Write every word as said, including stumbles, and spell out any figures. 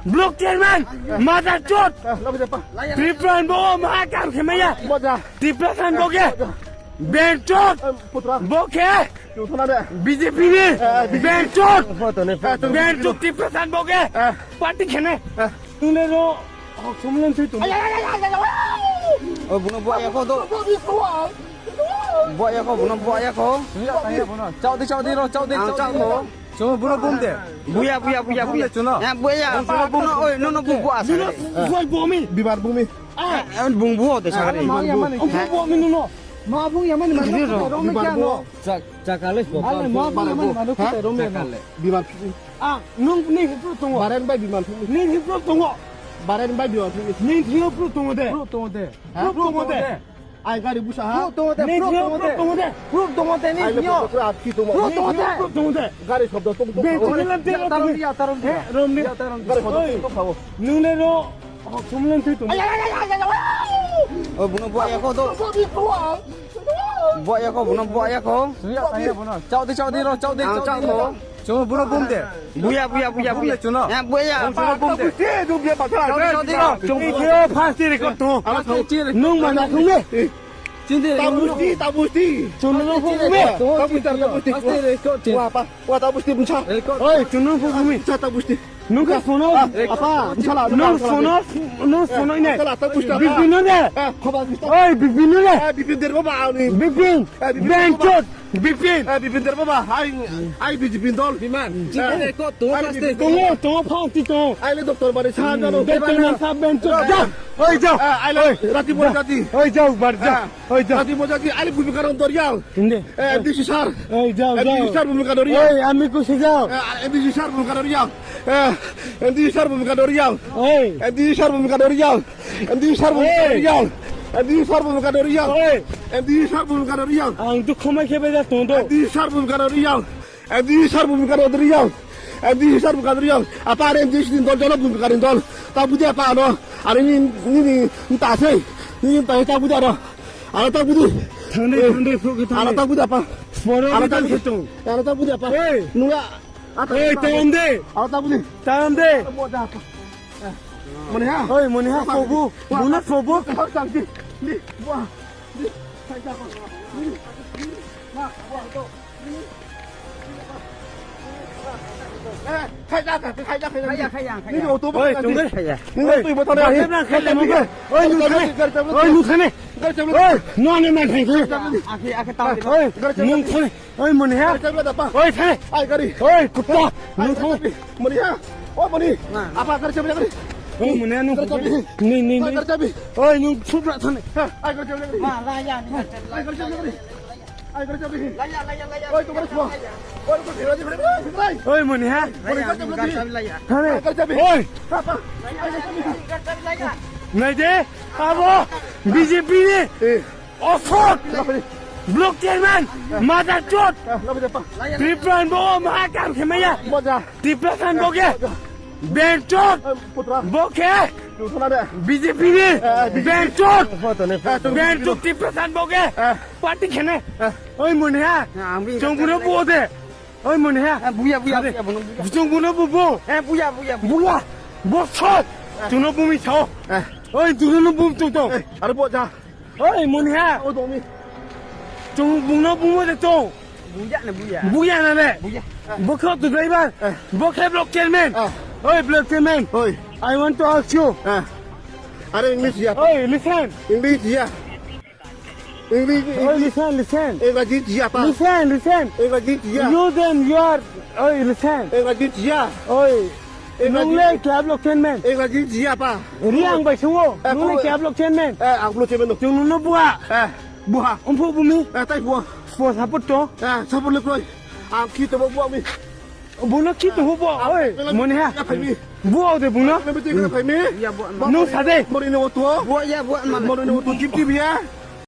Block chairman, mother chot. Tripura bo ma kam khemaya. Tripura san bo ke. Ben chot. Bo ke. B J P ni. Ben chot. Ben chot Tripura san bo ke. Party khene. Tune ro. Hok sumlen thui tum. O buno bo ya ko do. Bo ya ko buno bo ya ko. Chau di, chau di ro, chau di, chau di ro. Chungo buno bum de. Buya, buya, buya, buya. Chuno. Ya, buya. Buno bum. Oi, no, no, bu, bu asa. Buya bumi. Bibar bumi. Ah, bung bu de sagare. Ma ya mani. Bung bumi no. Ma bung ya mani. Rom me kya no. Chakale. Ale ma bung ya mani manu kita rom me no. Bibar. Ah, nung ni hipru tongo. Baren bai biman thung. Ni hipru tongo. Baren bai biman thung. Ni hipru tongo de. Hipru tongo de. Hipru tongo de. Ai gari busa ha. Hipru tongo de. Ni hipru tongo de. Hipru tongo de ni. Ai le hipru tongo de. Hipru tongo de. Gari shobdo tung tung. Be tongo de. Tarom dia, tarom dia. Rom dia. Gari shobdo tung tung. Nung le ro. Sumlen thui tongo. O buno bo ya ko do. Bo ya ko buno bo ya ko. Chau di, chau di ro, chau di, chau di ro. Chungo buno bum de. Buya, buya, buya, buya. Chuno. Ya, buya. Chungo bum de. Chau di, chau di ro. Chungo buno first record to. Nung mana thung ne. Chinde. Tabusti, tabusti. Chuno no bum ne. Tabusti, tabusti. First record. Wa pa, wa tabusti buncha. Oi, chuno bum ne. Cha tabusti. Nung ka sono. Apa, buncha la. Nung sono, nung sono ne. Cha tabusti. Bibino ne. Khoba. Oi, bibino ne. Bibin derbo ba ani. Bibin. Bibin. Benchot. Bipin. Eh, Bipin der baba, ai, ai B J P dol. Biman, eh, chikere ko to ai paste B J P ko. Tongo, tongo, phang ti tongo. Ai le doctor bari sa jalo. Doctor man sa benchot. Ja. Oi, ja. Eh, ai le rati bo rati. Oi, ja, bar ja. Oi, ja. Rati bo jati ai le bumi karon dorial. Hindi. Eh, M D C sir. Oi, ja, ja. M D C sir bumi karon dorial. Oi, ami ko se ja. Eh, M D C sir bumi karon dorial. Eh, M D C sir bumi karon dorial. Oi. M D C sir bumi karon dorial. M D C sir bumi karon dorial. M D C sir bumi karon dorial. Oi. M D C sir bumi karon dorial. Ang dukhu mai khe bai da tong do. M D C sir bumi karon dorial. M D C sir bumi karon dorial. M D C sir bumi karon dorial. Apa are M D C din dol jolo bumi karon dol. Ta budi apa ano. Are ni, ni, ni, ni ta sei. Ni, ni ta, ta budi ano. Ano ta budi. Thangdai, thangdai, phuk thangdai. Ano ta budi apa? Poro ano ta budi. Ano ta budi apa? Oi. Nunga. Oi, tam de. Ano ta budi. Tam de. Mani ha? Oi, mani ha, sobu. Buna sobu. Ni, buah. Ni, khai ja ko. Ni, ni, ma, buah to. Eh, khai ja, khai ja, khai ja. Khai ja, khai ja, khai ja. Ni auto ba. Oi, tung de. Ni auto ba to. Oi, na khai ja mo. Oi, nu thane. Oi, nu thane. Oi, no, no, no, khai ja. Akhe, akhe ta. Oi, nu thane. Oi, mani ha. Gari chabi da, pa. Oi, thane. Ai, gari. Oi, kutta. Ai, gari chabi. Mani ha. O, mani. Apa, gari chabi, gari. Oi, mani ha, nung. Gari chabi. Ni, ni, ni. Gari chabi. Oi, nung supra thane. Ai, gari chabi, gari. Ma, la ya ni. Ai, gari chabi, gari. Ai, gari chabi. La ya, la ya, la ya. Oi, tu gari chabi. Oi, tu gari chabi. Oi, mani ha. Mani, gari chabi, gari. Thane. Gari chabi. Oi. Apa? Ai, gari chabi. Gari chabi la ya. Nai de. Abo. B J P ni. Eh. Ofot! Block chairman! Mother chot! Tripura bo ma kam khemaya! Tripura san bo ke! Ben chot! Bo ke! B J P ni! Ben chot! Ben chot Tripura san bo ke! Party khene! Oi muni ha! Chong buro bo de! Oi muni ha! Buya, buya, buya, buya. Chong buro bo bo! Buya, buya, buya. Buya! Bo chot! Chuno bumi sao! Oi chuno bum tung tong! Aro bo ja! Oi, muni ha. O, dong ni. Chung bungno bungmo de tong. Buya na buya. Buya na ne. Buya. Bo khe auto driver. Eh. Bo khe block chairman. Eh. Oi, block chairman. Oi. I want to ask you. Eh. Are English ya. Oi, listen. English ya. English, oi, English. Listen, listen. English ya pa. Listen, listen. English ya. You then you are, oi, listen. English ya. Oi. Nungle kya block chairman? English ya pa. Riang bai sungo. Eh, nungle kya block chairman? Eh, ang block chairman no. Chung nungno bua. Eh. Buha. Umphu bumi. Eh, tai buha. Sport support to. Eh, support le kroi. Ang ki to buha mi. Buno ki to bo. Oi, moni ha. Buha de buno. Nung sade. Mori ne oto. Buha ya buha. Mori ne oto jip jip ya.